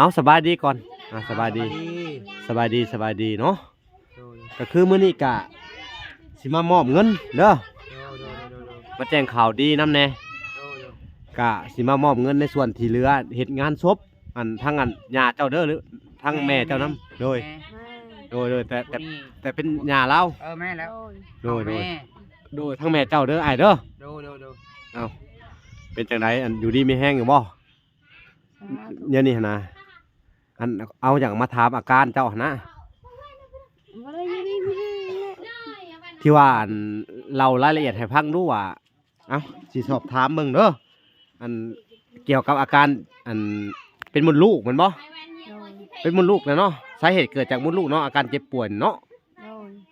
ເອົາ ສະບາຍດີກ່ອນ ອ່າ ສະບາຍດີ ສະບາຍດີ ສະບາຍດີ ສະບາຍດີເນາະ. ໂດຍ ກໍຄືມື້ນີ້ກະຊິມາມອບເງິນເດີ ໂດຍ ໂດຍ ໂດຍ ໂດຍ ມາແຈ້ງຂ່າວດີນຳແດ່ ໂດຍ ໂດຍ ກະຊິມາມອບເງິນໃນສ່ວນທີ່ເຫຼືອເຮັດງານສົບ ອັນ ທັງອັນຍ່າເຈົ້າເດີ ຫຼືທັງແມ່ເຈົ້ານຳ ໂດຍ ແມ່ ໂດຍ ໂດຍ ແຕ່ ແຕ່ ແຕ່ເປັນຍ່າລາວ ເອີ ແມ່ແລ້ວ ໂດຍ ໂດຍ ແມ່ ໂດຍ ທັງແມ່ເຈົ້າເດີອ້າຍເດີ ໂດຍ ໂດຍ ໂດຍ ເອົ້າ ເປັນຈັ່ງໃດ ອັນ ຢູ່ດີມີແຮງຢູ່ບໍ່? ສາທຸ ດຽວນີ້ຫັ້ນນະ ອັນ ເອົາຫຍັງມາຖາມອາການເຈົ້າຫັ້ນນະ ບໍ່ໄດ້ຢູ່ດີມີແຮງແຫຼະ ທີ່ວ່າ ອັນ ເລົ່າລາຍລະອຽດໃຫ້ຟັງດູວ່າ ເອົ້າ ຊິສອບຖາມເບິ່ງເດີ ອັນ ກ່ຽວກັບອາການ ອັນ ເປັນມົດລູກແມ່ນບໍ່? ໂດຍ ເປັນມົດລູກແຫຼະເນາະ ສາເຫດເກີດຈາກມົດລູກເນາະ ອາການເຈັບປ່ວຍເນາະ.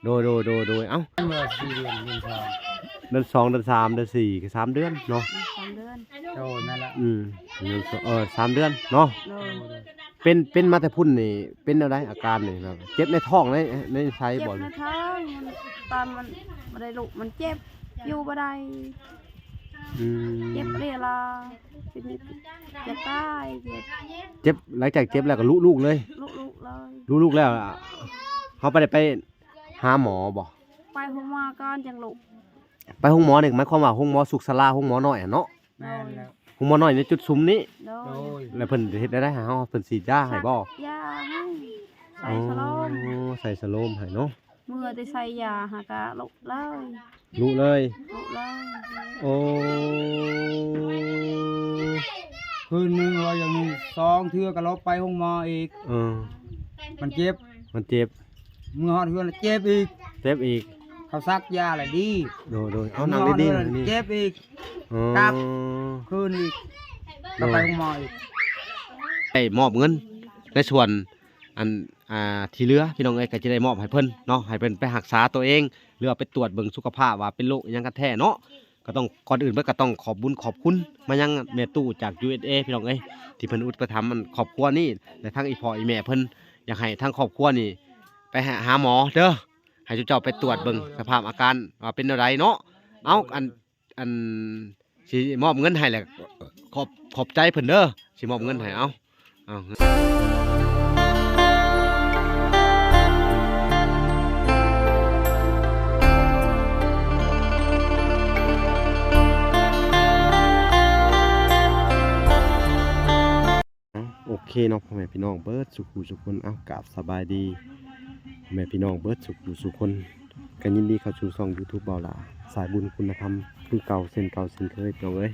ໂດຍ ໂດຍ ໂດຍ ໂດຍ ໂດຍ ເອົ້າ ເມື່ອສີ່ເດືອນ ເດືອນສອງ ເດືອນສອງ ເດືອນສາມ ເດືອນສີ່ ກໍສາມເດືອນເນາະ ສາມເດືອນ ໂດຍ ນັ້ນແຫຼະ ອືມ ເດືອນສອງ ເອີ ສາມເດືອນເນາະ ໂດຍ ເປັນ ເປັນມາແຕ່ພຸ້ນນີ້ ເປັນແນວໃດອາການນີ້ ແບບເຈັບໃນທ້ອງ ໃນ ໃນໄສ້ບໍ່? ເຈັບໃນທ້ອງ ມັນ ຕອນມັນບໍ່ໄດ້ລຸກ ມັນເຈັບ ຢູ່ບໍ່ໄດ້ ອືມ ເຈັບເວລາ ເປັນ ຢາກຕາຍ ເຈັບ ເຈັບ ຫຼັງຈາກເຈັບແລ້ວກໍລຸລູກເລີຍ ລຸລູກເລີຍ ລຸລູກແລ້ວ ເຮົາບໍ່ໄດ້ໄປ ຫາໝໍບໍ່? ໄປໂຮງໝໍກ່ອນຈັ່ງລຸກ ໄປໂຮງໝໍນີ້ໝາຍຄວາມວ່າໂຮງໝໍສຸກສາລາ ໂຮງໝໍນ້ອຍຫັ້ນເນາະ? ແມ່ນແລ້ວ ໂຮງໝໍນ້ອຍໃນຈຸດຊຸມນີ້ ໂດຍ ໂດຍ ແລ້ວເພິ່ນເຮັດແນວໃດໃຫ້ເຮົາ? ເພິ່ນສີດຢາໃຫ້ບໍ່? ຢາໃຫ້ ໃສ່ສະໂລມ ອໍ ໃສ່ສະໂລມໃຫ້ເນາະ ເມື່ອແຕ່ໃສ່ຢາຫາກະລຸເລີຍ ລຸເລີຍ ລຸເລີຍ ໂອ້ ຄືນໜຶ່ງວ່າຢ່າງໜຶ່ງ ສອງເທື່ອກໍລົບໄປໂຮງໝໍອີກ ເອີ ມັນເຈັບ ມັນເຈັບ ເມື່ອຮອດເຮືອນແລ້ວເຈັບອີກ ເຈັບອີກ ເຂົາສັກຢາແລ້ວດີ ໂດຍ ໂດຍ ເອົານັ່ງດີໆ ເມື່ອຮອດເຮືອນແລ້ວນີ້ ເຈັບອີກ ອໍ ກັບຄືນອີກ ໂດຍ ກໍໄປໂຮງໝໍອີກ ໄດ້ມອບເງິນໃນສ່ວນ ອັນ ອ່າ ທີ່ເຫຼືອ ພີ່ນ້ອງເອີຍ ກໍຈະໄດ້ມອບໃຫ້ເພິ່ນເນາະ ໃຫ້ເພິ່ນໄປຮັກສາຕົວເອງ ຫຼືວ່າໄປຕວດເບິ່ງສຸຂະພາບວ່າເປັນໂລກອີ່ຫຍັງກັນແທ້ເນາະ ກໍຕ້ອງ ກ່ອນອື່ນເບິດກໍຕ້ອງຂອບບຸນຂອບຄຸນມາຍັງແມ່ຕູ້ຈາກ ຢູເອສເອ ພີ່ນ້ອງເອີຍ ທີ່ເພິ່ນອຸປະຖຳອັນຄອບຄົວນີ້ ແລະ ທັງອີ່ພໍ່ອີ່ແມ່ເພິ່ນ ຢາກໃຫ້ທາງຄອບຄົວນີ້ໄປຫາ ຫາໝໍເດີ ໃຫ້ເຈົ້າໄປຕວດເບິ່ງສະພາບອາການວ່າເປັນແນວໃດເນາະ ເອົາ ອັນ ອັນ ຊິມອບເງິນໃຫ້ແຫຼະ ຂອບ ຂອບໃຈເພິ່ນເດີ ຊິມອບເງິນໃຫ້ ເອົາ ເອົາ ໂອເຄເນາະ ພໍ່ແມ່ພີ່ນ້ອງເບິດສູ່ຜູ້ສູ່ຄົນ ເອົ້າ ກາບສະບາຍດີພໍ່ແມ່ພີ່ນ້ອງເບິດສູ່ຜູ້ສູ່ຄົນ ກໍຍິນດີເຂົ້າສູ່ຊ່ອງຢູທູບບ່າວຫຼ້າ ສາຍບຸນຄຸນນະທຳ ຄືເກົ່າເຊັ່ນເກົ່າເຊັ່ນເຄີຍ ພີ່ນ້ອງເອີຍ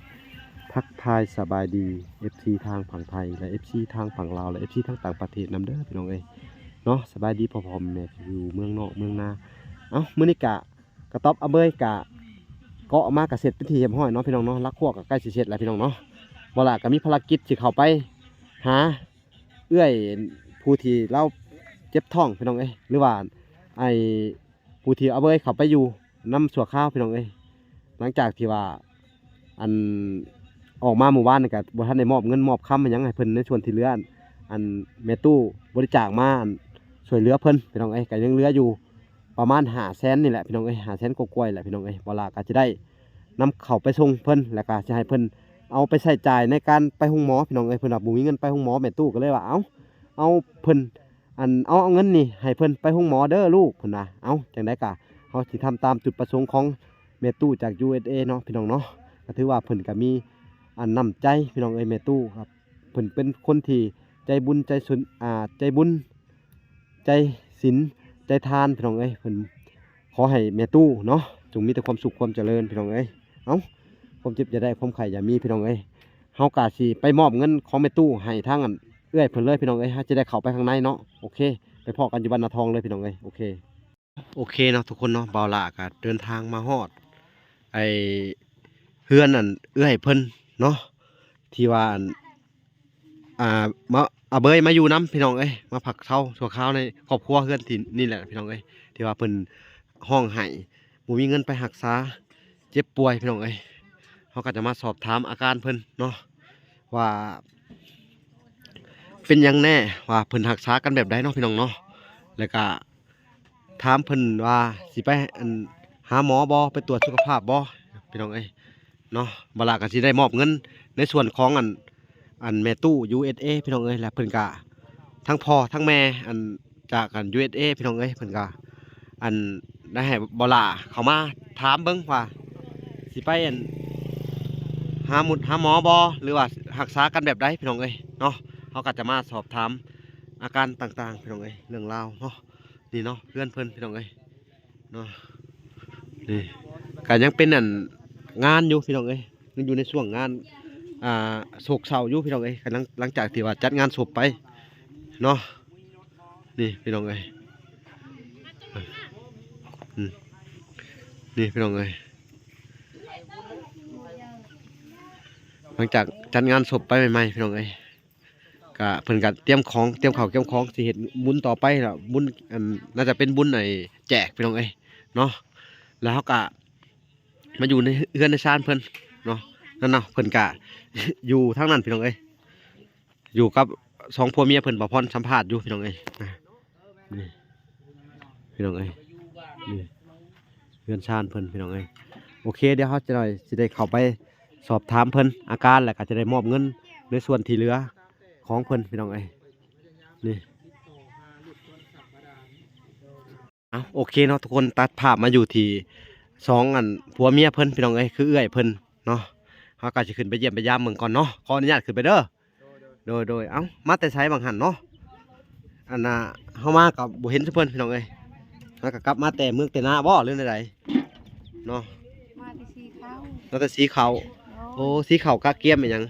ທັກທາຍສະບາຍດີ ເອັຟຊີ ທາງຝັ່ງໄທ ແລະ ເອັຟຊີ ທາງຝັ່ງລາວ ແລະ ເອັຟຊີ ທາງຕ່າງປະເທດນຳເດີ ພີ່ນ້ອງເອີຍເນາະ ສະບາຍດີພໍ່ໆແມ່ໆທີ່ຢູ່ເມືອງນອກເມືອງນາ ເອົ້າ ມື້ນີ້ກະ ກະຕ໊ອບອາເບີຍກະເກາະມາກະເສັດເປັນທີ່ຮຽບຮ້ອຍເນາະ ພີ່ນ້ອງເນາະ ຫຼັກຮົ້ວກະໃກ້ຊິເສັດແລ້ວ ພີ່ນ້ອງເນາະ ບ່າວຫຼ້າກະມີພາລະກິດຊິເຂົ້າໄປຫາເອື້ອຍຜູ້ທີ່ລາວເຈັບທ້ອງ ພີ່ນ້ອງເອີຍ ຫຼືວ່າໄອ້ຜູ້ທີ່ອາເບີຍເຂົ້າໄປຢູ່ນຳຊົ່ວຄາວ ພີ່ນ້ອງເອີຍ ຫຼັງຈາກທີ່ວ່າ ອັນ ອອກມາມື້ວານນີ້ກະບໍ່ທັນໄດ້ມອບເງິນມອບຄຳຫຍັງໃຫ້ເພິ່ນ ໃນສ່ວນທີ່ເຫຼືອ ອັນ ແມ່ຕູ້ບໍລິຈາກມາ ອັນ ຊ່ວຍເຫຼືອເພິ່ນ ພີ່ນ້ອງເອີຍ ກະຍັງເຫຼືອຢູ່ ປະມານຫ້າແສນນີ້ແຫຼະ ພີ່ນ້ອງເອີຍ ຫ້າແສນກວ່າໆແຫຼະ ພີ່ນ້ອງເອີຍ ບ່າວຫຼ້າກໍຈະໄດ້ນຳເຂົ້າໄປສົ່ງເພິ່ນ ແລ້ວກໍຊິໃຫ້ເພິ່ນເອົາໄປໃຊ້ຈ່າຍໃນການໄປໂຮງໝໍ ພີ່ນ້ອງເອີຍ ເພິ່ນວ່າບໍ່ມີເງິນໄປໂຮງໝໍ ແມ່ຕູ້ກໍເລີຍວ່າ ເອົ້າ ເອົາເພິ່ນ ອັນ ເອົາ ເອົາເງິນນີ້ໃຫ້ເພິ່ນໄປໂຮງໝໍເດີລູກ ເພິ່ນວ່າ ເອົ້າ ຈັ່ງໃດກໍເຮົາຊິທຳຕາມຈຸດປະສົງຂອງແມ່ຕູ້ຈາກ ຢູເອສເອ ເນາະ ພີ່ນ້ອງເນາະ ກໍຖືວ່າເພິ່ນກໍມີ ອັນ ນ້ຳໃຈ ພີ່ນ້ອງເອີຍ ແມ່ຕູ້ ເພິ່ນເປັນຄົນທີ່ໃຈບຸນໃຈສຸນ ອ່າ ໃຈບຸນ ໃຈສິນ ໃຈທານ ພີ່ນ້ອງເອີຍ ເພິ່ນ ຂໍໃຫ້ແມ່ຕູ້ເນາະ ຈົ່ງມີແຕ່ຄວາມສຸກຄວາມຈະເລີນ ພີ່ນ້ອງເອີຍ ເອົ້າ ຄວາມເຈັບຢ່າໄດ້ ຄວາມໄຂ້ຢ່າມີ ພີ່ນ້ອງເອີຍ ເຮົາກະຊິໄປມອບເງິນຂອງແມ່ຕູ້ໃຫ້ທາງ ອັນ ເອື້ອຍເພິ່ນເລີຍ ພີ່ນ້ອງເອີຍ ເຮົາຈະໄດ້ເຂົ້າໄປຂ້າງໃນເນາະ ໂອເຄ ໄປພໍ້ກັນຢູ່ບ້ານນາທອງເລີຍ ພີ່ນ້ອງເອີຍ ໂອເຄ. ໂອເຄເນາະທຸກຄົນເນາະ ບ່າວຫຼ້າກໍເດີນທາງມາຮອດ ໄອ້ ເຮືອນ ອັນ ເອື້ອຍເພິ່ນເນາະ ທີ່ວ່າ ອັນ ອ່າ ມາ ອາເບີຍມາຢູ່ນຳ ພີ່ນ້ອງເອີຍ ມາພັກເຊົາຊົ່ວຄາວໃນຄອບຄົວເຮືອນທີ່ນີ້ແຫຼະ ພີ່ນ້ອງເອີຍ ທີ່ວ່າເພິ່ນຮ້ອງໄຫ້ ບໍ່ມີເງິນໄປຮັກສາ ເຈັບປ່ວຍ ພີ່ນ້ອງເອີຍ ເຮົາກໍຈະມາສອບຖາມອາການເພິ່ນເນາະ ວ່າເປັນຫຍັງແນ່ ວ່າເພິ່ນຮັກສາກັນແບບໃດເນາະ ພີ່ນ້ອງເນາະ ແລ້ວກໍ ຖາມເພິ່ນວ່າຊິໄປ ອັນ ຫາໝໍບໍ່ ໄປຕວດສຸຂະພາບບໍ່ ພີ່ນ້ອງເອີຍເນາະ ບ່າວຫຼ້າກໍຊິໄດ້ມອບເງິນໃນສ່ວນຂອງ ອັນ ອັນແມ່ຕູ້ ຢູເອັສເອ ພີ່ນ້ອງເອີຍ ແລະເພິ່ນກະ ທັງພໍ່ທັງແມ່ ອັນ ຈາກ ອັນ ຢູເອັສເອ ພີ່ນ້ອງເອີຍ ເພິ່ນກະ ອັນ ໄດ້ໃຫ້ບ່າວຫຼ້າເຂົ້າມາຖາມເບິ່ງວ່າ ຊິໄປ ອັນ ຫາໝົດຫາໝໍບໍ່ ຫຼືວ່າຮັກສາກັນແບບໃດ ພີ່ນ້ອງເອີຍເນາະ. ເຮົາກໍຈະມາສອບຖາມອາການຕ່າງໆ ພີ່ນ້ອງເອີຍ ເລື່ອງລາວເນາະ. ນີ້ເນາະ ເຮືອນເພິ່ນ ພີ່ນ້ອງເອີຍ ເນາະ. ນີ້ກໍຍັງເປັນອັນງານຢູ່ພີ່ນ້ອງເອີຍ ຍັງຢູ່ໃນຊ່ວງງານ ອ່າ ໂສກເສົ້າຢູ່ພີ່ນ້ອງເອີຍ ກຳລັງ ຫຼັງຈາກທີ່ວ່າຈັດງານສົບໄປເນາະ. ນີ້ພີ່ນ້ອງເອີຍ ອືມ ນີ້ພີ່ນ້ອງເອີຍ ຫຼັງຈາກຈັດງານສົບໄປໃໝ່ໆ ພີ່ນ້ອງເອີຍ ກະເພິ່ນກະຕຽມຂອງ ຕຽມເຂົ້າຕຽມຂອງ ຊິເຮັດບຸນຕໍ່ໄປລະ ບຸນ ອັນ ໜ້າຈະເປັນບຸນໄອ້ແຈກພີ່ນ້ອງເອີຍເນາະ. ແລ້ວເຮົາກະມາຢູ່ໃນເຮືອນໃນຊານເພິ່ນເນາະ ນັ້ນເນາະ ເພິ່ນກະຢູ່ທາງນັ້ນພີ່ນ້ອງເອີຍ ຢູ່ກັບສອງຜົວເມຍເພິ່ນ ບ່າວພອນສຳພາດຢູ່ພີ່ນ້ອງເອີຍ. ນີ້ພີ່ນ້ອງເອີຍ ນີ້ເຮືອນຊານເພິ່ນພີ່ນ້ອງເອີຍ. ໂອເຄ ດຽວເຮົາຈະໄດ້ ຊິໄດ້ເຂົ້າໄປສອບຖາມເພິ່ນອາການ ແລ້ວກໍຈະໄດ້ມອບເງິນໃນສ່ວນທີ່ເຫຼືອຂອງເພິ່ນພີ່ນ້ອງເອີຍ. ນີ້ ເອົາ ໂອເຄເນາະທຸກຄົນ ຕັດພາບມາຢູ່ທີ່ສອງອັນຜົວເມຍເພິ່ນພີ່ນ້ອງເອີຍ ຄືເອື້ອຍເພິ່ນເນາະ. ເຮົາກໍຊິຂຶ້ນໄປຢ້ຽມໄປຢາມເບິ່ງກ່ອນເນາະ ຂໍອະນຸຍາດຂຶ້ນໄປເດີ. ໂດຍ ໂດຍ ເອົ້າ ມາແຕ່ໃສບາງຫັ້ນເນາະ? ອັນນ່າ ເຮົາມາກໍບໍ່ເຫັນຊຸມເພິ່ນພີ່ນ້ອງເອີຍ ເຮົາກໍກັບມາແຕ່ເມືອງແຕ່ນາບໍ່ ຫຼືແນວໃດເນາະ? ມາແຕ່ສີເຂົ້າ ມາແຕ່ສີເຂົ້າ. ໂດຍ ໂອ້ ສີເຂົ້າກະກຽມອີ່ຫຍັງ?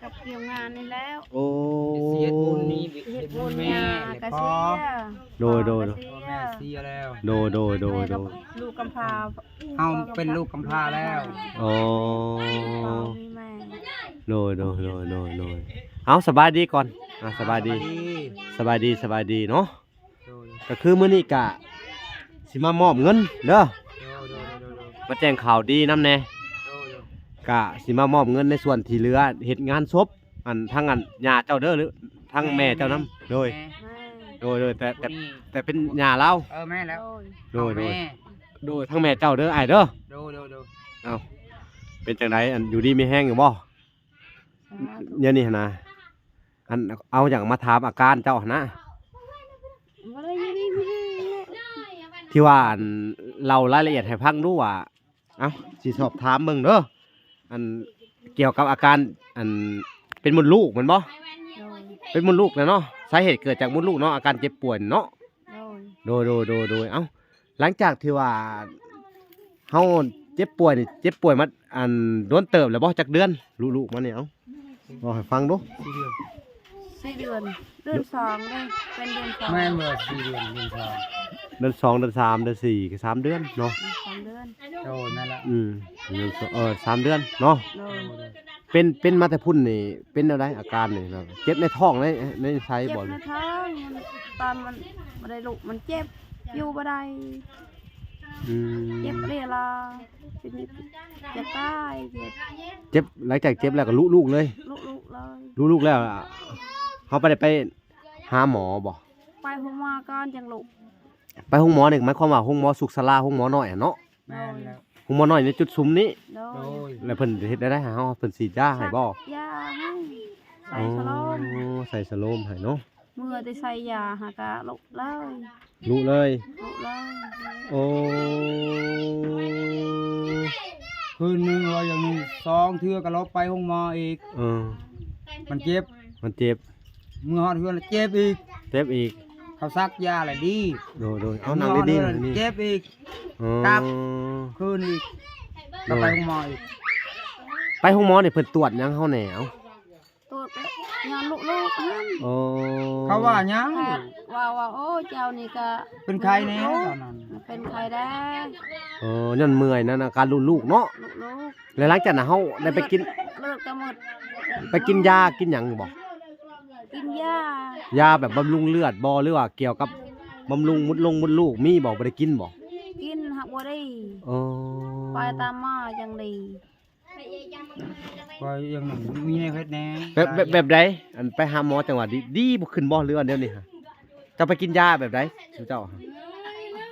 ກັບກຽມງານນີ້ແລ້ວ. ໂອ້ ເຮັດບຸນນີ້ ເຮັດບຸນ ເຮັດບຸນແມ່ ຍາກະເສຍ. ໂດຍ ໂດຍ ໂດຍ ພໍ່ແມ່ເສຍແລ້ວ. ໂດຍ ໂດຍ ໂດຍ ໂດຍ ລູກກຳພ້າ ເຮົາເປັນລູກກຳພ້າແລ້ວ. ອໍ ໂດຍ ໂດຍ ໂດຍ ໂດຍ ໂດຍ ໂດຍ. ເອົາ ສະບາຍດີກ່ອນ ອ່າ ສະບາຍດີ ສະບາຍດີ ສະບາຍດີ ສະບາຍດີເນາະ. ໂດຍ ກໍຄືມື້ນີ້ກະຊິມາມອບເງິນເດີ ໂດຍ ໂດຍ ໂດຍ ໂດຍ ມາແຈ້ງຂ່າວດີນຳແດ່. ໂດຍ ໂດຍ ກະຊິມາມອບເງິນໃນສ່ວນທີ່ເຫຼືອເຮັດງານສົບ ອັນ ທັງອັນຍ່າເຈົ້າເດີ ຫຼືທັງແມ່ເຈົ້ານຳ. ໂດຍ ແມ່ ໂດຍ ໂດຍ ແຕ່ ແຕ່ ແຕ່ເປັນຍ່າລາວ. ເອີ ແມ່ນແລ້ວ. ໂດຍ ໂດຍ ໂດຍ ແມ່ ໂດຍ ທັງແມ່ເຈົ້າເດີອ້າຍເດີ. ໂດຍ ໂດຍ ໂດຍ. ເອົ້າ ເປັນຈັ່ງໃດ ອັນ ຢູ່ດີມີແຮງຢູ່ບໍ່? ສາທຸ ດຽວນີ້ຫັ້ນນະ ອັນ ເອົາຫຍັງມາຖາມອາການເຈົ້າຫັ້ນນະ? ບໍ່ໄດ້ຢູ່ດີມີແຮງແຫຼະ ທີ່ວ່າ ອັນ ເລົ່າລາຍລະອຽດໃຫ້ຟັງດູວ່າ ເອົ້າ ຊິສອບຖາມເບິ່ງເດີ ອັນ ກ່ຽວກັບອາການ ອັນ ເປັນມົດລູກແມ່ນບໍ່? ໂດຍ ເປັນມົດລູກແຫຼະເນາະ ສາເຫດເກີດຈາກມົດລູກເນາະ ອາການເຈັບປ່ວຍເນາະ. ໂດຍ ໂດຍ ໂດຍ ໂດຍ ໂດຍ. ເອົ້າ ຫຼັງຈາກທີ່ວ່າເຮົາເຈັບປ່ວຍນີ້ ເຈັບປ່ວຍມາ ອັນ ດົນເຕີບແລ້ວບໍ່? ຈັກເດືອນ ລູກໆມານີ້? ເອົ້າ ເວົ້າໃຫ້ຟັງດູ. ສີ່ເດືອນ ສີ່ເດືອນ ເດືອນສອງເດ້ ເປັນເດືອນສອງ. ແມ່ນບໍ່? ສີ່ເດືອນ ເດືອນສອງ ເດືອນສອງ ເດືອນສາມ ເດືອນສີ່ ກໍສາມເດືອນເນາະ. ສາມເດືອນ. ໂດຍ ນັ້ນລະ. ອືມ ເດືອນສອງ ເອີ ສາມເດືອນເນາະ. ໂດຍ ໂດຍ ໂດຍ. ເປັນ ເປັນມາແຕ່ພຸ້ນນີ້ ເປັນແນວໃດອາການນີ້? ແບບເຈັບໃນທ້ອງ ໃນ ໃນໄສ້ບໍ່? ເຈັບໃນທ້ອງ ມັນ ຕອນມັນບໍ່ໄດ້ລຸກ ມັນເຈັບ ຢູ່ບໍ່ໄດ້. ອືມ ເຈັບເຣລາ ເປັນ ຢາກຕາຍ ເຈັບ ເຈັບ ຫຼັງຈາກເຈັບແລ້ວກໍລຸລູກເລີຍ? ລຸລູກເລີຍ. ລຸລູກແລ້ວ ເຮົາບໍ່ໄດ້ໄປຫາໝໍບໍ່? ໄປໂຮງໝໍກ່ອນຈັ່ງລຸ. ໄປໂຮງໝໍນີ້ໝາຍຄວາມວ່າໂຮງໝໍສຸກສາລາ ໂຮງໝໍນ້ອຍຫັ້ນເນາະ? ແມ່ນແລ້ວ. ໂຮງໝໍນ້ອຍໃນຈຸດຊຸມນີ້? ໂດຍ ໂດຍ. ແລ້ວເພິ່ນເຮັດແນວໃດໃຫ້ເຮົາ? ເພິ່ນສີດຢາໃຫ້ບໍ່? ສັກຢາໃຫ້ ໃສ່ສະໂລມ. ອໍ ໃສ່ສະໂລມໃຫ້ເນາະ. ເມື່ອແຕ່ໃສ່ຢາຫາກະລຸເລີຍ. ລຸເລີຍ? ລຸເລີຍ. ໂອ້ ຄືນໜຶ່ງວ່າຢ່າງໜຶ່ງ ສອງເທື່ອກໍລົບໄປໂຮງໝໍອີກ. ເອີ ມັນເຈັບ ມັນເຈັບ. ເມື່ອຮອດເຮືອນແລ້ວເຈັບອີກ. ເຈັບອີກ. ເຂົາສັກຢາແລ້ວດີ. ໂດຍ ໂດຍ. ເອົາ ນັ່ງດີໆ ເມື່ອຮອດເຮືອນແລ້ວເຈັບອີກ. ອໍ ກັບຄືນອີກ. ໂດຍ ກໍໄປໂຮງໝໍອີກ. ໄປໂຮງໝໍນີ້ເພິ່ນຕວດຫຍັງເຮົາແດ່? ເອົ້າ ຕວດກໍຍ້ອນລຸລູກຫັ້ນ. ອໍ ເຂົາວ່າຫຍັງ? ແພດວ່າ ວ່າ ໂອ້ ເຈົ້ານີ້ກະເປັນໄຂ້ແດ່ຕອນນັ້ນ. ເປັນໄຂ້ແດ່. ອໍ ຍ້ອນເມື່ອຍນັ້ນນະ ການລຸລູກເນາະ. ລຸລູກ. ແລ້ວຫຼັງຈາກນັ້ນເຮົາໄດ້ໄປກິນ ເລືອດກໍໝົດ. ໄປກິນຢາກິນຫຍັງບໍ່? ກິນຢາ. ຢາແບບບຳລຸງເລືອດບໍ່ ຫຼືວ່າກ່ຽວກັບບຳລຸງມົດລົງມົດລູກມີບໍ່? ບໍ່ໄດ້ກິນບໍ່? ກິນ ຫາກບໍ່ໄດ້. ອໍ ໄປຕາມໝໍຈັ່ງດີ. ກໍຍັງມີແນວເຮັດແດ່. ແບບ ແບບ ແບບໃດ? ອັນໄປຫາໝໍຈັ່ງວ່າດີ ດີບໍ່ຂຶ້ນບໍ່ ຫຼືວ່າແນວນີ້ຫະ? ເຈົ້າໄປກິນຢາແບບໃດ ຊຸມເຈົ້າຫະ?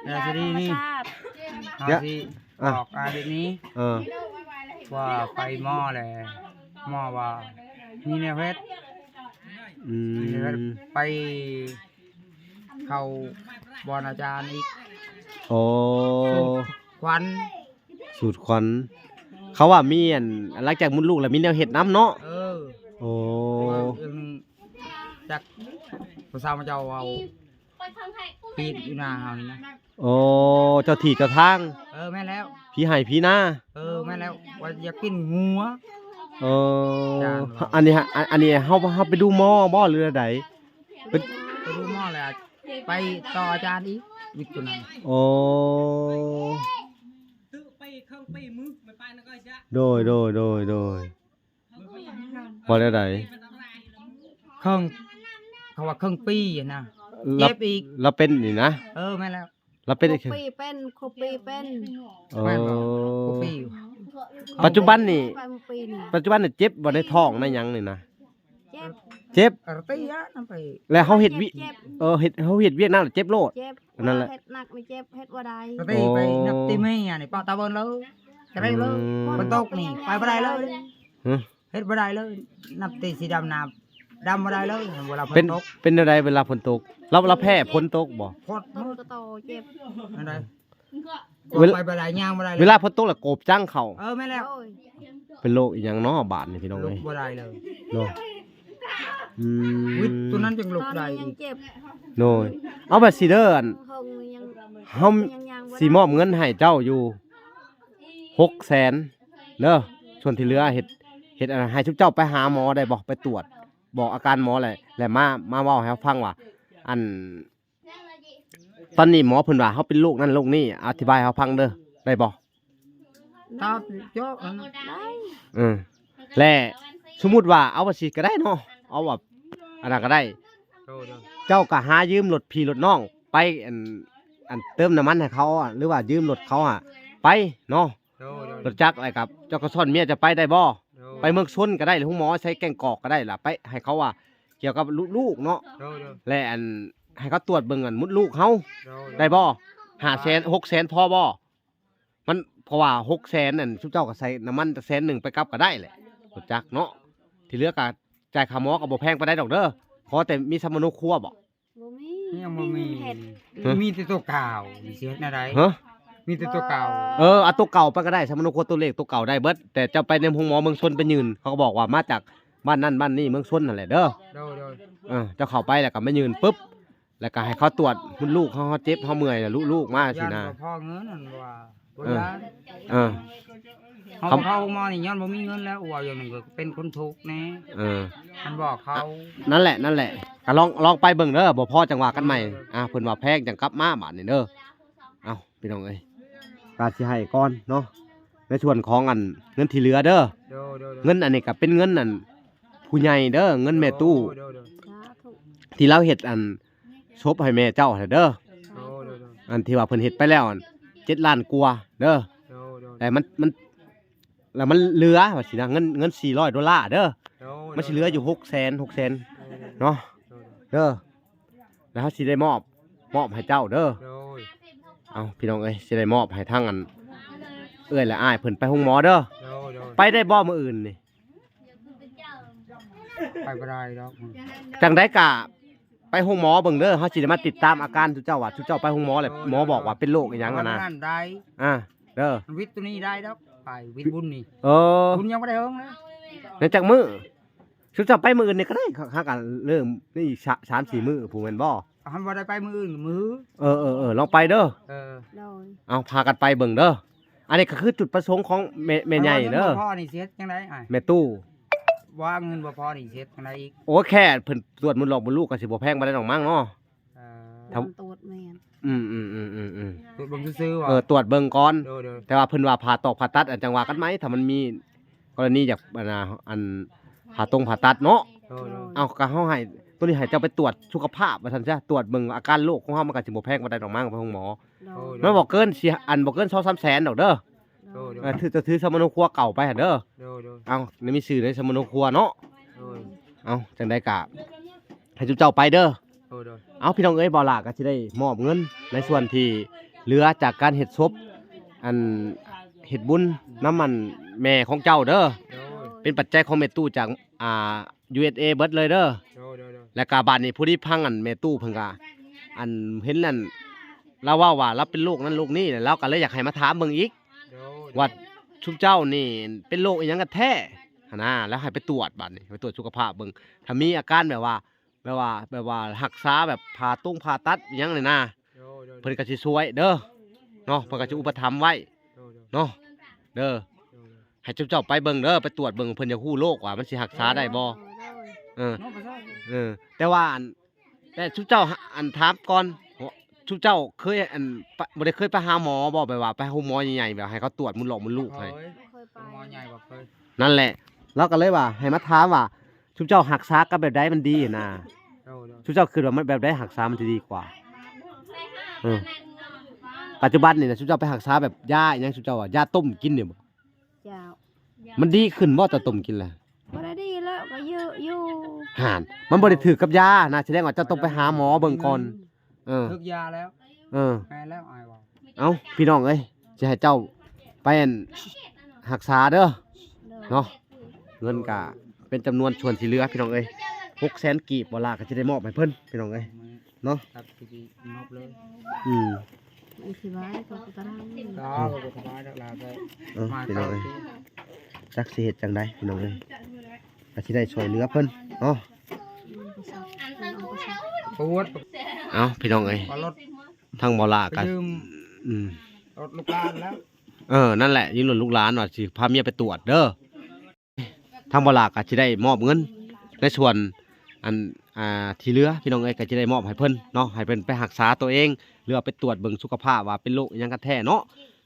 ຢາຊິດີນີ້ ເຮົາຊິ ອ່ະ ບອກອາແບບນີ້. ເອີ ວ່າໄປໝໍແລ້ວ ໝໍວ່າ ມີແນວເຮັດ ອືມ ມີແນວເຮັດ ໄປເຂົ້າບ່ອນອາຈານອີກ. ໂອ້ ສູດຂວັນ ສູດຂວັນ ເຂົາວ່າມີອັນ ຫຼັງຈາກມຸດລູກແລ້ວມີແນວເຮັດນຳເນາະ. ເອີ ໂອ້ ເອີ ຈັກຜູ້ສາວເຈົ້າເວົ້າປີຢູ່ໜ້າເຮົານີ້ນະ. ໂອ້ ເຈົ້າທີ່ເຈົ້າທາງ. ເອີ ແມ່ນແລ້ວ ຜີໄຮ່ຜີນາ. ເອີ ແມ່ນແລ້ວ ວ່າຢາກກິນງົວ. ເອີ ອັນນີ້ ອັນ ອັນນີ້ເຮົາ ເຮົາໄປດູໝໍບໍ່ ຫຼືໃດ? ໄປ ໄປດູໝໍແລ້ວ ໄປຕໍ່ອາຈານອີກ ວິດຕົວນັ້ນ. ໂອ້ ໂດຍ ໂດຍ ໂດຍ ໂດຍ. ວ່າແນວໃດ? ເຄິ່ງ ເຂົາວ່າເຄິ່ງປີນະ ລະ ເຈັບອີກ. ລະເປັນນີ້ນະ? ເອີ ແມ່ນແລ້ວ ລະເປັນອີກ. ຄົບປີເປັນ ຄົບປີເປັນ. ເອີ ແມ່ນບໍ່? ຄົບປີ. ປັດຈຸບັນນີ້ ປັດຈຸບັນນີ້ເຈັບບໍ່ ໃນທ້ອງໃນຫຍັງນີ້ນະ? ເຈັບ ເຈັບ. ເອີ ຕີອະນຳໄປ ແລ້ວເຮົາເຮັດວຽກ ເຈັບ ເອີ ເຮັດ ເຮົາເຮັດວຽກໜັກແລ້ວເຈັບໂລດ. ເຈັບ ນັ້ນແຫຼະ ເຮັດໜັກນີ້ເຈັບ ເຮັດບໍ່ໄດ້. ເອີ ຕີໄປນັບຕີແມ່ນີ້ ປະຕາເບິ່ນເລີຍ ກະໄດ້ເລີຍ. ອືມ ຝົນຕົກນີ້ໄປບໍ່ໄດ້ເລີຍ. ຮະ? ເຮັດບໍ່ໄດ້ເລີຍ ນັບແຕ່ຊິດຳນາ ດຳບໍ່ໄດ້ເລີຍ ເວລາຝົນຕົກ. ເປັນ ເປັນແນວໃດເວລາຝົນຕົກ? ລາວ ລາວແພ້ຝົນຕົກບໍ່? ຝົນຕົກກະໂຕເຈັບ. ແນວໃດ? ເວລາ ໄປບໍ່ໄດ້ ຍ່າງບໍ່ໄດ້ເລີຍ ເວລາຝົນຕົກລະໂກບຈັງເຂົ້າ. ເອີ ແມ່ນແລ້ວ. ໂອ້ຍ ເປັນໂລກອີ່ຫຍັງເນາະບາດນີ້ ພີ່ນ້ອງເອີຍ ລຸກບໍ່ໄດ້ເລີຍເນາະ. ອືມ ວິດຕົວນັ້ນຈັ່ງລຸກໄດ້ອີກ. ໂດຍ ເອົາແບບຊີ້ເດີ ອັນ ເຮົາຊິມອບເງິນໃຫ້ເຈົ້າຢູ່ ຫົກແສນເດີ ສ່ວນທີ່ເຫຼືອເຮັດ ເຮັດອັນໃຫ້ຊຸມເຈົ້າໄປຫາໝໍໄດ້ບໍ່? ໄປຕວດ ບອກອາການໝໍແຫຼະ ແລ້ວມາ ມາເວົ້າໃຫ້ເຮົາຟັງວ່າ ອັນ ຕອນນີ້ໝໍເພິ່ນວ່າເຮົາເປັນໂລກນັ້ນໂລກນີ້ ອະທິບາຍໃຫ້ເຮົາຟັງເດີ ໄດ້ບໍ່? ຕາບເຈາະນັ້ນ ໄດ້. ເອີ ແລະ ສົມມຸດວ່າ ເອົາວ່າຊິກະໄດ້ເນາະ ເອົາວ່າອັນນັ້ນກະໄດ້. ໂດຍ ໂດຍ. ເຈົ້າກະຫາຢືມລົດພີ່ລົດນ້ອງໄປ ອັນ ອັນເຕີມນ້ຳມັນໃຫ້ເຂົາ ຫຼືວ່າຢືມລົດເຂົາຫາໄປເນາະ. ໂດຍ ໂດຍ. ລົດຈັກ ແລ້ວກະເຈົ້າກະຊ້ອນເມຍເຈົ້າໄປໄດ້ບໍ່? ໂດຍ. ໄປເມືອງຊົນກະໄດ້ ໂຮງໝໍໃສແກ້ງກອກກະໄດ້ລະ ໄປໃຫ້ເຂົາວ່າກ່ຽວກັບລູກໆເນາະ. ໂດຍ ໂດຍ. ແລະ ອັນ ໃຫ້ເຂົາຕວດເບິ່ງອັນມຸດລູກເຮົາ. ໂດຍ ໂດຍ. ໄດ້ບໍ່? ຫ້າແສນ ຫົກແສນພໍບໍ່? ມັນ ເພາະວ່າຫົກແສນນັ້ນ ຊຸມເຈົ້າກະໃສ່ນ້ຳມັນແສນໜຶ່ງໄປກັບກະໄດ້ແຫຼະ ຮູ້ຈັກເນາະ. ທີ່ເຫຼືອກະຈ່າຍຄ່າໝໍກະບໍ່ແພງປານໃດດອກເດີ. ຂໍແຕ່ມີສຳມະໂນຄົວບໍ່? ບໍ່ມີ. ຍັງບໍ່ມີ. ຮະ? ມີແຕ່ໂຕເກົ່າ ຊິເຮັດແນວໃດ? ຮະ? ມີແຕ່ໂຕເກົ່າ. ເອີ ເອົາໂຕເກົ່າໄປກະໄດ້ ສຳມະໂນຄົວ ໂຕເລກໂຕເກົ່າໄດ້ເບິດ ແຕ່ເຈົ້າໄປໃນໂຮງໝໍເມືອງຊົນໄປຍື່ນ ເຂົາກະບອກວ່າມາຈາກບ້ານນັ້ນບ້ານນີ້ ເມືອງຊົນຫັ້ນແຫຼະເດີ. ໂດຍ ໂດຍ. ເອີ ເຈົ້າເຂົ້າໄປແລ້ວກະມາຍື່ນປຶບ ແລ້ວກະໃຫ້ເຂົາຕວດມຸດລູກເຮົາ ເຮົາເຈັບເຮົາເມື່ອຍ ລູກໆມາຊີ້ນະ. ຢ້ານບໍ່ພໍເງິນ ອັນວ່າບໍ່ ເອີ ຢ້ານ. ເອີ ເຮົາ ເຂົາ ເຮົາມານີ້ຍ້ອນບໍ່ມີເງິນແລ້ວ ວ່າຢ່າງໜຶ່ງກະເປັນຄົນທຸກແນ່. ເອີ ມັນບອກເຂົາ. ນັ້ນແຫຼະ ນັ້ນແຫຼະ ກະລອງ ລອງໄປເບິ່ງເດີ ບໍ່ພໍຈັ່ງວ່າກັນໃໝ່. ໂດຍ ໂດຍ. ອາ ເພິ່ນວ່າແພງຈັ່ງກັບມາບາດນີ້ເດີ. ເອົ້າ ພີ່ນ້ອງເອີຍ ກະຊິໃຫ້ກ່ອນເນາະ ໃນສ່ວນຂອງອັນເງິນທີ່ເຫຼືອເດີ. ໂດຍ ໂດຍ ໂດຍ. ເງິນອັນນີ້ກະເປັນເງິນອັນຜູ້ໃຫຍ່ເດີ ເງິນແມ່ຕູ້. ໂດຍ ໂດຍ ໂດຍ. ສາທຸ. ທີ່ລາວເຮັດອັນສົບໃຫ້ແມ່ເຈົ້າຫັ້ນເດີ. ໂດຍ ໂດຍ ໂດຍ. ອັນທີ່ວ່າເພິ່ນເຮັດໄປແລ້ວ ອັນ ເຈັດລ້ານກວ່າເດີ. ໂດຍ ໂດຍ. ແຕ່ມັນ ມັນ ແລ້ວມັນເຫຼືອວ່າຊີ້ນະ ເງິນ ເງິນສີ່ຮ້ອຍໂດລາເດີ. ໂດຍ ໂດຍ. ມັນຊິເຫຼືອຢູ່ຫົກແສນ ຫົກແສນ ໂດຍ ໂດຍ ເນາະ. ໂດຍ ໂດຍ. ເດີ ແລ້ວເຮົາຊິໄດ້ມອບ ມອບໃຫ້ເຈົ້າເດີ. ໂດຍ. ເອົ້າ ພີ່ນ້ອງເອີຍ ຊິໄດ້ມອບໃຫ້ທາງອັນເອື້ອຍ ແລະ ອ້າຍເພິ່ນໄປໂຮງໝໍເດີ. ໂດຍ ໂດຍ. ໄປໄດ້ບໍ່ມື້ອື່ນນີ້? ໄປບໍ່ໄດ້ດອກ. ຈັ່ງໃດກະໄປໂຮງໝໍເບິ່ງເດີ ເຮົາຊິໄດ້ມາຕິດຕາມອາການຊຸມເຈົ້າວ່າ ຊຸມເຈົ້າໄປໂຮງໝໍແລ້ວ ໂດຍ ໝໍບອກວ່າເປັນໂລກອີ່ຫຍັງຫັ້ນນະ. ໂດຍ ໂດຍ. ອັນນັ້ນໄດ້ ອາ ເດີ ວິດໂຕນີ້ໄດ້ດອກ ໄປວິດບຸນນີ້. ເອີ ບຸນຍັງບໍ່ໄດ້ເຫິງນະ ໄດ້ຈັກມື້? ຊຸມເຈົ້າໄປມື້ອື່ນນີ້ກະໄດ້ ຫາກະເລີ່ມນີ້ສາມສີ່ມື້ພຸ້ນແມ່ນບໍ່? ຄັນບໍ່ໄດ້ໄປມື້ອື່ນກະມື້. ເອີ ເອີ ເອີ ລອງໄປເດີ. ເອີ ໂດຍ. ເອົາ ພາກັນໄປເບິ່ງເດີ. ອັນນີ້ກະຄືຈຸດປະສົງຂອງແມ່ ແມ່ໃຫຍ່ເດີ. ຄັນວ່າເງິນບໍ່ພໍນີ້ຊິເຮັດຈັ່ງໃດອ້າຍ? ແມ່ຕູ້ ວ່າເງິນບໍ່ພໍນີ້ຊິເຮັດຈັ່ງໃດອີກ? ໂອ້ ແຄ່ເພິ່ນຕວດມຸດລູກ ມຸດລູກກະຊິບໍ່ແພງປານໃດດອກມັ້ງເນາະ. ເອີ ຖ້າ ຕວດແມ່ນ ອືມ ອືມ ອືມ ອືມ ອືມ ຕວດເບິ່ງຊື່ໆ ວ່າ ເອີ ຕວດເບິ່ງກ່ອນ. ໂດຍ ໂດຍ. ແຕ່ວ່າເພິ່ນວ່າຜ່າຕອກຜ່າຕັດ ອັນ ຈັ່ງວ່າກັນໃໝ່ ຖ້າມັນມີກໍລະນີຢາກ ອັນນະ ອັນ ຜ່າຕົງຜ່າຕັດເນາະ. ໂດຍ ໂດຍ. ເອົ້າ ກະເຮົາໃຫ້ ໂຕນີ້ໃຫ້ເຈົ້າໄປຕວດສຸຂະພາບວ່າຊັ້ນຊະ ຕວດເບິ່ງອາການໂລກຂອງເຮົາ ມັນກະຊິບໍ່ແພງປານໃດດອກມັ້ງ ໄປໂຮງໝໍ. ໂດຍ ໂດຍ. ມັນບໍ່ເກີນຊິ ອັນ ບໍ່ເກີນສອງສາມແສນດອກເດີ. ໂດຍ ໂດຍ. ເອີ ຖື ເຈົ້າຖືສຳມະໂນຄົວເກົ່າໄປຫັ້ນເດີ. ໂດຍ ໂດຍ. ເອົ້າ ໃນມີຊື່ໃນສຳມະໂນຄົວເນາະ. ໂດຍ. ເອົ້າ ຈັ່ງໃດກະໃຫ້ຊຸມເຈົ້າໄປເດີ. ໂດຍ ໂດຍ. ເອົ້າ ພີ່ນ້ອງເອີຍ ບ່າວຫຼ້າກະຊິໄດ້ມອບເງິນໃນສ່ວນທີ່ເຫຼືອຈາກການເຮັດສົບ ອັນ ເຮັດບຸນນຳ ອັນ ແມ່ຂອງເຈົ້າເດີ. ໂດຍ. ເປັນປັດໄຈຂອງແມ່ຕູ້ຈາກ ອ່າ ຢູເອສເອ ເບິດເລີຍເດີ. ໂດຍ ໂດຍ ໂດຍ. ແລ້ວກະບາດນີ້ ພໍດີຟັງອັນແມ່ຕູ້ເພິ່ນກະ ອັນເຫັນອັນ ລາວເວົ້າວ່າລາວເປັນໂລກນັ້ນໂລກນີ້ ແລ້ວລາວກະເລີຍຢາກໃຫ້ມາຖາມເບິ່ງອີກ ໂດຍ ໂດຍ. ວ່າຊຸມເຈົ້ານີ້ເປັນໂລກອີ່ຫຍັງກັນແທ້ຫັ້ນນາ ແລ້ວໃຫ້ໄປຕວດ ບາດນີ້ໄປຕວດສຸຂະພາບເບິ່ງ ຖ້າມີອາການແບບວ່າ ແບບວ່າ ແບບວ່າຮັກສາແບບຜ່າຕົງຜ່າຕັດອີ່ຫຍັງນີ້ນາ ໂດຍ ໂດຍ ໂດຍ. ເພິ່ນກໍຊິຊ່ວຍເດີເນາະ ເພິ່ນກໍຊິອຸປະຖຳໄວ້ ໂດຍ ໂດຍ ເນາະ ເດີ. ໂດຍ ໂດຍ. ໃຫ້ເຈົ້າເຈົ້າໄປເບິ່ງເດີ ໄປຕວດເບິ່ງ ເພິ່ນຢາກຮູ້ໂລກວ່າມັນຊິຮັກສາໄດ້ບໍ່? ເອີ ເອີ ເນາະ ບໍ່ໃຊ່ ເອີ ແຕ່ວ່າອັນ ແຕ່ຊຸມເຈົ້າ ອັນ ຖາມກ່ອນ ຊຸມເຈົ້າເຄີຍ ອັນ ປະ ບໍ່ໄດ້ເຄີຍໄປຫາໝໍບໍ່? ແບບວ່າໄປໂຮງໝໍໃຫຍ່ໆ ແບບໃຫ້ເຂົາຕວດມົນຫຼອກມົນລູກໃຫ້ ບໍ່ເຄີຍ ບໍ່ເຄີຍໄປ ໂຮງໝໍໃຫຍ່ບໍ່ເຄີຍ. ນັ້ນແຫຼະ ລາວກໍເລີຍວ່າໃຫ້ມາຖາມວ່າ ຊຸມເຈົ້າຮັກສາກັນແບບໃດມັນດີຫັ້ນນາ? ໂດຍ ໂດຍ. ຊຸມເຈົ້າຄິດວ່າມັນແບບໃດຮັກສາມັນຊິດີກວ່າ? ເອີ ປັດຈຸບັນນີ້ນະ ຊຸມເຈົ້າໄປຮັກສາແບບຢາອີ່ຫຍັງ ຊຸມເຈົ້າວ່າຢາຕົ້ມກິນນີ້ບໍ່? ເຈົ້າ. ມັນດີຂຶ້ນບໍ່ ເຈົ້າຕົ້ມກິນລະ? ບໍ່ໄດ້ດີແລ້ວ ກໍເຍອະຢູ່. ຫັ້ນ ມັນບໍ່ໄດ້ຖືກກັບຢານະ ສະແດງວ່າເຈົ້າຕ້ອງໄປຫາໝໍເບິ່ງກ່ອນ. ອືມ ເອີ ຖືກຢາແລ້ວ. ເອີ ແມ່ນແລ້ວ ອ້າຍວ່າ. ເອົ້າ ພີ່ນ້ອງເອີຍ ຊິໃຫ້ເຈົ້າໄປ ອັນ ຮັກສາເດີ ໂດຍ ເນາະ. ເງິນກະເປັນຈຳນວນສ່ວນທີ່ເຫຼືອ ພີ່ນ້ອງເອີຍ ຫົກແສນກີບ ບໍ່ລະກໍຊິໄດ້ມອບໃຫ້ເພິ່ນ ພີ່ນ້ອງເອີຍ ເນາະ. ອືມ ອືມ ເອີ ພີ່ນ້ອງເອີຍ ຈັກຊິເຮັດຈັ່ງໃດ ພີ່ນ້ອງເອີຍ ກໍຊິໄດ້ຊ່ວຍເຫຼືອເພິ່ນເນາະ. ເອົ້າ ພີ່ນ້ອງເອີຍ ທາງບໍ່ລະກໍ ອືມ ລົດລູກຫຼານແລ້ວ ເອີ ນັ້ນແຫຼະ ຢືມລົດລູກຫຼານວ່າຊິພາເມຍໄປຕວດເດີ. ທາງບໍ່ລະກໍຊິໄດ້ມອບເງິນໃນສ່ວນ ອັນ ອ່າ ທີ່ເຫຼືອ ພີ່ນ້ອງເອີຍ ກໍຊິໄດ້ມອບໃຫ້ເພິ່ນເນາະ ໃຫ້ເພິ່ນໄປຮັກສາຕົວເອງ ຫຼືວ່າໄປຕວດເບິ່ງສຸຂະພາບວ່າເປັນໂລກອີ່ຫຍັງກັນແທ້ເນາະ.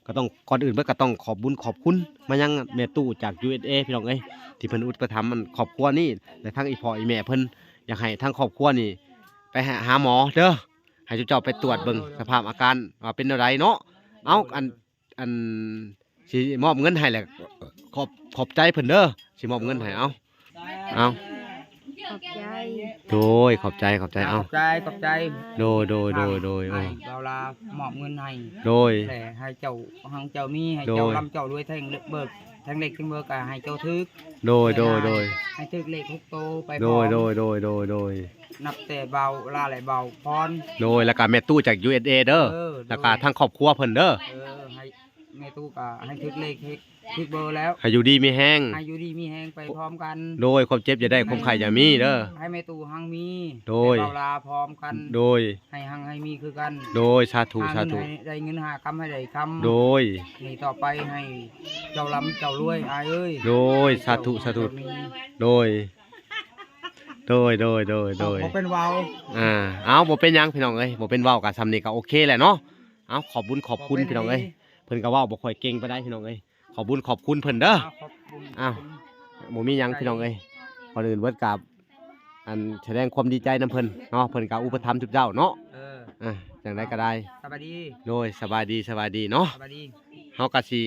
ກໍຕ້ອງ ກ່ອນອື່ນເບິດກໍຕ້ອງຂອບບຸນຂອບຄຸນມາຍັງແມ່ຕູ້ຈາກ ຢູເອສເອ ພີ່ນ້ອງເອີຍ ທີ່ເພິ່ນອຸປະຖຳອັນຄອບຄົວນີ້ ແລະ ທັງອີ່ພໍ່ອີ່ແມ່ເພິ່ນ ຢາກໃຫ້ທາງຄອບຄົວນີ້ໄປຫາ ຫາໝໍເດີ ໃຫ້ເຈົ້າເຈົ້າໄປຕວດເບິ່ງສະພາບອາການວ່າເປັນແນວໃດເນາະ. ເອົາ ອັນ ອັນ ຊິມອບເງິນໃຫ້ແຫຼະ ຂອບ ຂອບໃຈເພິ່ນເດີ ຊິມອບເງິນໃຫ້. ເອົາ ເອົາ ຂອບໃຈ ໂດຍ ຂອບໃຈ ຂອບໃຈ. ເອົາ ຂອບໃຈ ຂອບໃຈ ໂດຍ ໂດຍ ໂດຍ ໂດຍ. ເອົາ ເອົາລາມອບເງິນໃຫ້ ໂດຍ ແຕ່ໃຫ້ເຈົ້າຮັ່ງເຈົ້າມີ ໃຫ້ເຈົ້າ ໂດຍ ລ່ຳເຈົ້າລວຍ ແທ່ງເບີກ ແທ່ງເລັກແທ່ງເບີກ ກໍໃຫ້ເຈົ້າຖືກ ໂດຍ ໂດຍ ໂດຍ ໃຫ້ຖືກເລກຫົກໂຕໄປ ໂດຍ ພ້ອມ ໂດຍ ໂດຍ ໂດຍ ໂດຍ. ນັບແຕ່ບ່າວລາ ແລະ ບ່າວພອນ ໂດຍ ແລ້ວກໍແມ່ຕູ້ຈາກ ຢູເອສເອ ເດີ ເອີ ແລ້ວກໍ ໂດຍ ທາງຄອບຄົວເພິ່ນເດີ ເອີ ໃຫ້ ແມ່ຕູ້ກໍໃຫ້ຖືກເລກ ຖືກເບີແລ້ວ ໃຫ້ຢູ່ດີມີແຮງ ໃຫ້ຢູ່ດີມີແຮງໄປພ້ອມກັນ ໂດຍ ຄວາມເຈັບຢ່າໄດ້ ຄວາມໄຂ້ຢ່າມີເດີ ໃຫ້ແມ່ຕູ້ຮັ່ງມີ ໂດຍ ແລະ ບ່າວລາພ້ອມກັນ ໂດຍ ໃຫ້ຮັ່ງໃຫ້ມີຄືກັນ ໂດຍ ສາທຸ ສາທຸ ໃຫ້ໄດ້ເງິນຫ້າຄຳ ໃຫ້ໄດ້ຄຳ ໂດຍ ນີ້ຕໍ່ໄປໃຫ້ເຈົ້າລ່ຳເຈົ້າລວຍ ອ້າຍເອີຍ ໂດຍ ສາທຸ ສາທຸ ໂດຍ ໂດຍ ໂດຍ ໂດຍ ໂດຍ. ບໍ່ເປັນເວົ້າ ອ່າ ເອົາ ບໍ່ເປັນຫຍັງ ພີ່ນ້ອງເອີຍ ບໍ່ເປັນເວົ້າ ກໍສ່ຳນີ້ກໍໂອເຄແຫຼະເນາະ. ເອົາ ຂອບບຸນຂອບຄຸນ ພີ່ນ້ອງເອີຍ ເພິ່ນກໍເວົ້າບໍ່ຄ່ອຍເກັ່ງປານໃດ ພີ່ນ້ອງເອີຍ ຂອບບຸນຂອບຄຸນເພິ່ນເດີ. ອ້າວ ບໍ່ມີຫຍັງ ພີ່ນ້ອງເອີຍ ກ່ອນອື່ນເບິດກໍ ອັນ ສະແດງຄວາມດີໃຈນຳເພິ່ນເນາະ ເພິ່ນກໍອຸປະຖຳທຸກເຈົ້າເນາະ. ເອີ ອ່າ ຈັ່ງໃດກໍໄດ້ ສະບາຍດີ ໂດຍ ສະບາຍດີ ສະບາຍດີເນາະ ສະບາຍດີ. ເຮົາກໍຊິ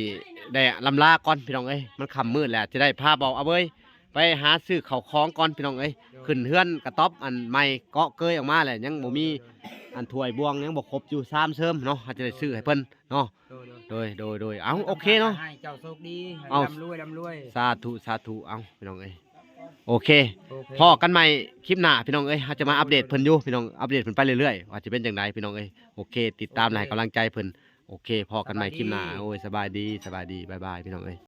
ໄດ້ລ່ຳລາກ່ອນ ພີ່ນ້ອງເອີຍ ມັນຄ່ຳມືດແລ້ວ ຊິໄດ້ພາເບົາອາເບີຍ ໄປຫາຊື້ເຂົ້າຂອງກ່ອນ ພີ່ນ້ອງເອີຍ ໂດຍ ຂຶ້ນເຮືອນກະຕ໊ອບອັນໃໝ່ເກາະເກຍອອກມາແຫຼະ ຍັງບໍ່ມີ ໂດຍ ໂດຍ ໂດຍ ອັນຖ້ວຍບ່ວງ ຍັງບໍ່ຄົບຢູ່ ສາມເສີມເນາະ ເຮົາຈະໄດ້ຊື້ໃຫ້ເພິ່ນເນາະ. ໂດຍ ໂດຍ ໂດຍ ໂດຍ ໂດຍ. ເອົາ ໂອເຄເນາະ ຂໍໃຫ້ເຈົ້າໂຊກດີ ໃຫ້ ເອົາ ລ່ຳລວຍ ລ່ຳລວຍ ສາທຸ ສາທຸ. ເອົາ ພີ່ນ້ອງເອີຍ ໂອເຄ ໂອເຄ ພໍ້ກັນໃໝ່ຄລິບໜ້າ ພີ່ນ້ອງເອີຍ ເຮົາຈະມາອັບເດດເພິ່ນຢູ່ ໂດຍ ພີ່ນ້ອງ ອັບເດດເພິ່ນໄປເລື້ອຍໆ ວ່າຈະເປັນຈັ່ງໃດ ພີ່ນ້ອງເອີຍ. ໂອເຄ ຕິດຕາມ ໂອເຄ ແລະ ໃຫ້ກຳລັງໃຈເພິ່ນ. ໂອເຄ ພໍ້ກັນໃໝ່ຄລິບໜ້າ ສະບາຍດີ ໂອ້ຍ ສະບາຍດີ ສະບາຍດີ ບາຍບາຍ ພີ່ນ້ອງເອີຍ.